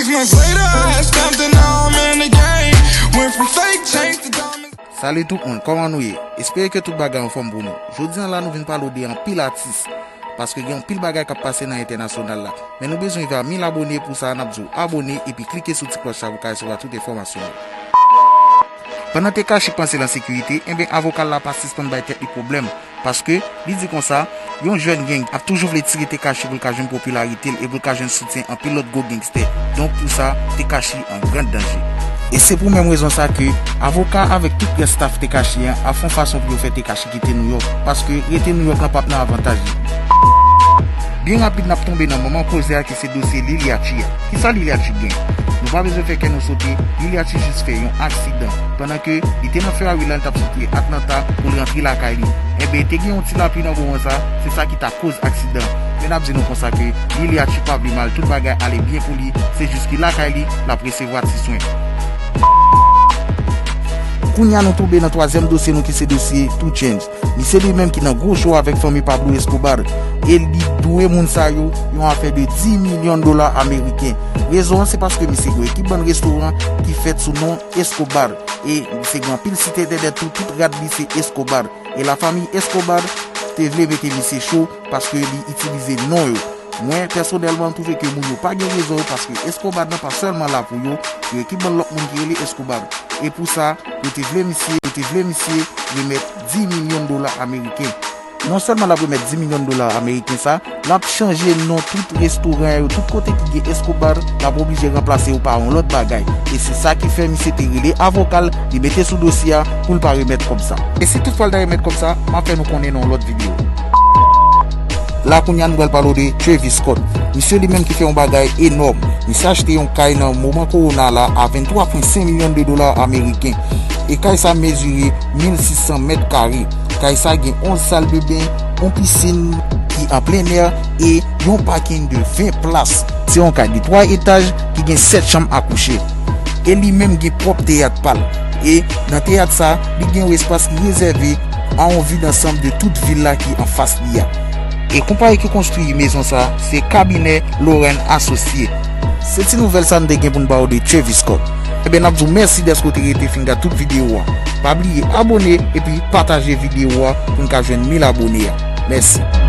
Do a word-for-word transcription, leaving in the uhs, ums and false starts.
Months later, I had something, now I'm in the game. Went from fake chains to diamonds. Salut tout moun, kòman nou ye? Espere ke tout bagay anfòm pou nou. Jodi an la nou vin pale w de anpil atis, paske gen anpil bagay k ap pase nan entènasyonal la. Men nou bezwen rive a mil abone, pou sa n ap di w abone epi klike sou ti klòch la pou w ka resevwa tout enfòmasyon yo. Pandan Tekashi panse l an sekirite, enben avoka l la pa sispann bay tèt li pwoblèm, paske li di konsa, yon jèn gang ap toujou vle tire Tekashi pou l ka jwenn popilarite l e pou l ka jwenn soutyen anpil lòt gwo gangstè. Donk pou sa, Tekashi an gran danje. E se pou menm rezon sa ke avoka avèk tout rès staff Tekashi an ap fè yon fason pou yo fè Tekashi kite Nouyòk, paske rete Nouyòk lan p ap nan avantaj li. Byen rapid n ap tonbe nan manman koze a ki se dosye Lil Yachty a. Kisa Lil Yachty gen? Nou pa bezwen fè kè nou sote, Lil Yachty jis fè yon aksidan. Pandan ke li te nan Ferrari la, li t ap soti Atlanta pou l rantre lakay li. Enben, te gen yon ti lapli nan moman sa, se sa ki ta koz aksidan. Men n ap di nou konsa ke Lil Yachty pa vle mal, tout bagay ale byen pou li, se jis ki lakay li, l ap resevwa ti swen. Kounye a nou tonbe nan twazyèm dosye nou ki se dosye two Chainz. Misye li menm ki nan gwo cho avèk fanmi Pablo Escobar, e li dwe moun sa yo yon afè de dis milyon dola ameriken. Rezon an se paske misye gen yon ekip bann restoran ki fèt sou non Escobar, e misye gen anpil sit entènèt tou, tout rad li se Escobar. E lafanmi Escobar te vle mete misye cho paske li itilize non yo. Mwen, pèsonèlman, m twouve ke moun yo pa gen rezon yo, paske Escobar nan pa sèlman la pou yo, yo ekip bann lòt moun ki rele Escobar. E pou sa, yo te vle misye, yo te vle misye remèt dis milyon dola ameriken. Non sèlman l ap remèt dis milyon dola ameriken sa, l ap chanje non tout restoran yo, tout kote ki gen Escobar, l ap oblije ranplase yo pa yon lòt bagay. E se sa ki fè misye te rele avoka l, li mete sou dosye a pou l pa remèt kòb sa. E si toutfwa l ta remèt kòb sa, m ap fè nou konnen nan yon lòt videyo. La kounye a nou pral pale w de Travis Scott. Misye li menm ki fè yon bagay enòm. Misye achte yon kay nan moman kowona la a venntwa pwen senk milyon de dola ameriken. E kay sa mezire mil sis san mèt kare. Kay sa gen onz sal de ben, yon pisin ki an plen è e yon pakin de ven plas. Se yon kay de twa etaj ki gen sèt chanm a kouche. E li menm gen pwòp teyat pa l. E nan teyat sa, li gen yon espas ki rezève a yon vid ansanm de tout vil la ki anfas li a. E konpayi ki konstwi mezon sa, se kabinè Loren Asosye. Se ti nouvèl sa n te gen pou n ba w de Travis Scott. Enben, n ap di w mèsi dèske w te rete fin gad tout videyo a. Pa bliye abone epi pataje videyo a pou n ka jwenn mil abone a. Mèsi.